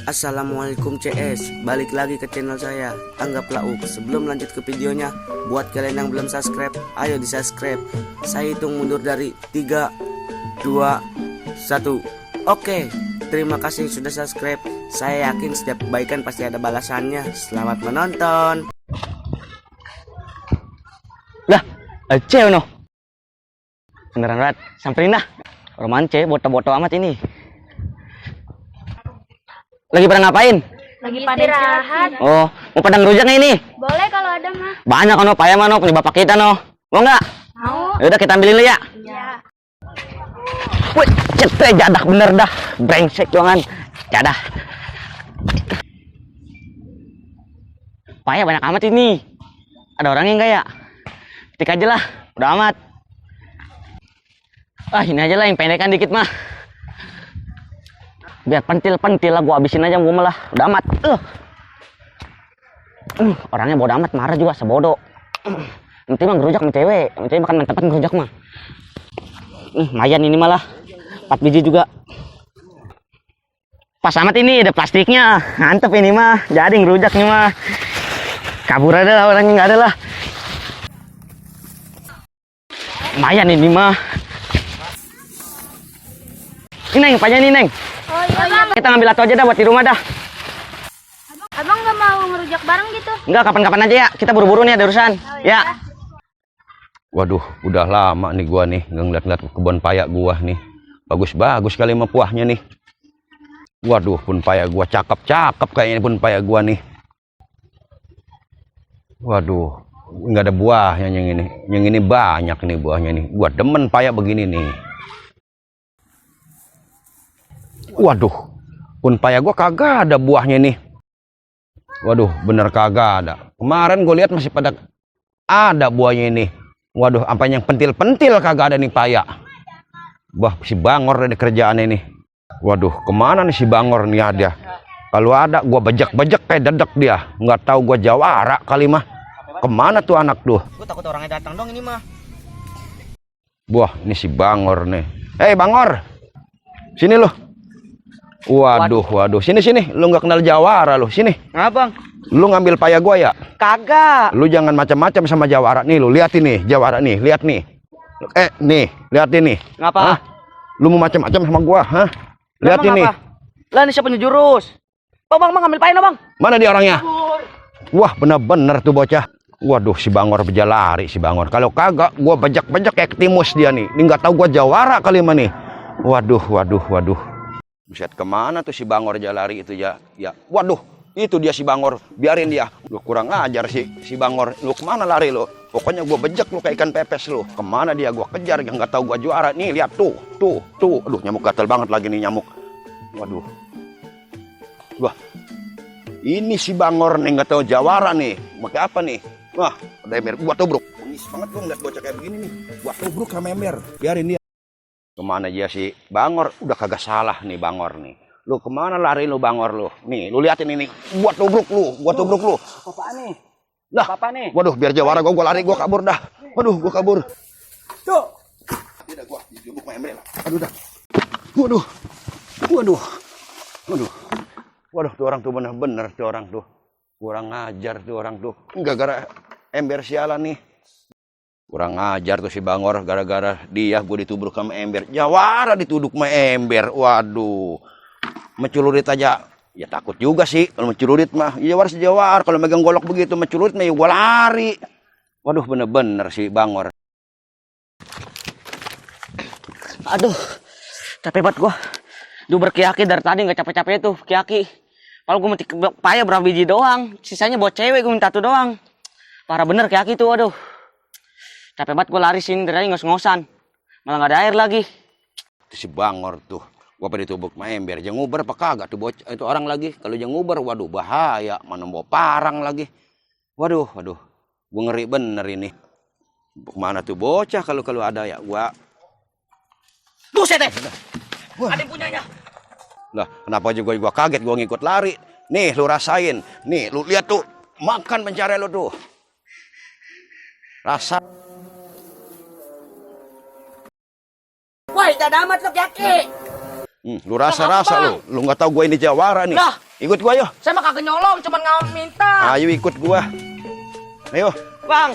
Assalamualaikum CS, balik lagi ke channel saya, Anggaplah Uk. Sebelum lanjut ke videonya, buat kalian yang belum subscribe, ayo di subscribe. Saya hitung mundur dari 3, 2, 1. Oke, terima kasih sudah subscribe. Saya yakin setiap kebaikan pasti ada balasannya. Selamat menonton. Lah, cewek no. Beneran rat, samperin dah. Romance, boto-boto amat ini. Lagi pada ngapain? Lagi pada istirahat. Oh, mau pada ngerujak nggak ini? Boleh kalau ada mah. Banyak kan no, payah mah no, punya bapak kita no. Mau nggak? Mau. Yaudah kita ambilin dulu ya. Ya. Wih, cetek jadak bener dah. Brengsek jangan. Jadah. Payah banyak amat ini. Ada orangnya nggak ya? Ketik aja lah, udah amat. Ah, ini aja lah yang pendekan dikit mah. Biar pentil lah, gua habisin aja gua malah. Udah amat. Orangnya bodo amat, marah juga sebodoh. Nanti mah ngerujak sama cewek. Sama cewek makan mantepan ngerujak mah. Lumayan ini malah. 4 biji juga. Pas amat ini ada plastiknya. Mantep ini mah. Jadi ngerujak nih mah. Kabur ada lah, orangnya nggak ada lah. Lumayan ini mah. Ini Neng, apanya nih Neng? Oh iya bang. Kita ngambil satu aja dah buat di rumah dah. Abang nggak mau ngerujak bareng gitu? Enggak, kapan-kapan aja ya. Kita buru-buru nih ada urusan. Oh, Ya. Waduh, udah lama nih gua nih ngeliat-ngeliat kebun payak gua nih. Bagus-bagus kali mah buahnya nih. Waduh, pun payak gua cakep-cakep kayaknya pun payak gua nih. Waduh, nggak ada buahnya yang ini. Yang ini banyak nih buahnya nih. Gua demen payak begini nih. Waduh, pun payak gua kagak ada buahnya nih. Waduh, bener kagak ada. Kemarin gue lihat masih pada ada buahnya ini. Waduh, apa yang pentil-pentil kagak ada nih payak. Wah, si Bangor dari kerjaan ini. Waduh, kemana nih si Bangor nih ada? Kalau ada, gua bejek-bejek kayak dedek dia. Nggak tahu gua jawara kali mah. Kemana tuh anak tuh? Gue takut orangnya datang dong ini mah. Wah, ini si Bangor nih. Hei Bangor, sini loh. Waduh, sini. Lu nggak kenal jawara lu, sini. Ngabang? Lu ngambil payak gua ya? Kagak. Lu jangan macam-macam sama jawara nih, lu lihat ini jawara nih, lihat nih. Nih, lihat ini. Ngapa? Hah? Lu mau macam-macam sama gua, hah? Lihat ini. Lah ini siapa jurus? Bang, ngambil payen bang. Mana dia orangnya? Wah, bener-bener tuh bocah. Waduh, si Bangor berjalari si Bangor. Kalau kagak, gua bejek-bejek kayak ketimus dia nih. Ini nggak tahu gua jawara kali mah nih. Waduh. Buset, kemana tuh si Bangor jalari itu ya? Ya, waduh, itu dia si Bangor. Biarin dia. Lu kurang ajar si Bangor. Lu kemana lari lu? Pokoknya gua bejek lu kayak ikan pepes lu. Kemana dia? Gua kejar, yang nggak tahu gua juara. Nih, lihat tuh. Aduh, nyamuk gatel banget lagi nih nyamuk. Waduh. Wah, ini si Bangor nih nggak tahu jawara nih. Pakai apa nih? Wah, ada ember. Gua tubruk. Bengis banget gua ngeliat bocah kayak begini nih. Gua tubruk sama ember. Biarin dia. Kemana aja si Bangor? Udah kagak salah nih Bangor nih. Lu kemana lari lu Bangor lu? Nih, lu liatin ini. Gua tubruk lu. Apaan nih? Lah, Apa nih? waduh, biar jawara gua lari, gua kabur dah. Waduh, gua kabur. Tuh. Tidak gua tubruk sama ember. Aduh dah. Waduh, tuh orang tuh bener-bener tuh orang tuh. Kurang ngajar tuh orang tuh. Gara-gara ember sialan nih. Kurang ngajar tuh si Bangor, gara-gara dia gue ditubruk sama ember. Jawara dituduk sama ember. Waduh. Mencelurit aja. Ya takut juga sih kalau mencelurit mah. Ya waras jawar. Kalau megang golok begitu mencelurit mah ya gue lari. Waduh, bener-bener si Bangor. Aduh, capek banget gua. Duh berkiaki dari tadi nggak capek-capek tuh kiaki. Kalau gua mesti payah berapa biji doang. Sisanya buat cewek gua minta tuh doang. Parah bener kiaki tuh, aduh. Capek banget gue lari sini dari ngos-ngosan. Malah nggak ada air lagi. Si Bangor tuh. Gua pada ditubuk sama ember. Jangan nguber apa kagak tuh bocah itu orang lagi. Kalau jangan nguber, waduh bahaya. Mana bawa parang lagi. Waduh. Gua ngeri bener ini. Mana tuh bocah kalau ada ya gua. Buset deh. Ada yang punyanya. Lah, kenapa juga gua kaget gua ngikut lari. Nih, lu rasain. Nih, lu lihat tuh. Makan pencari lu tuh. Rasa. Woi, tak amat lo kiaki. Lu rasa-rasa lu nggak tahu gue ini jawara nih. Lah, Ikut gua, ayo. Saya mah kagak nyolong, cuman ngawal minta. Ayo ikut gua. Ayo. Bang,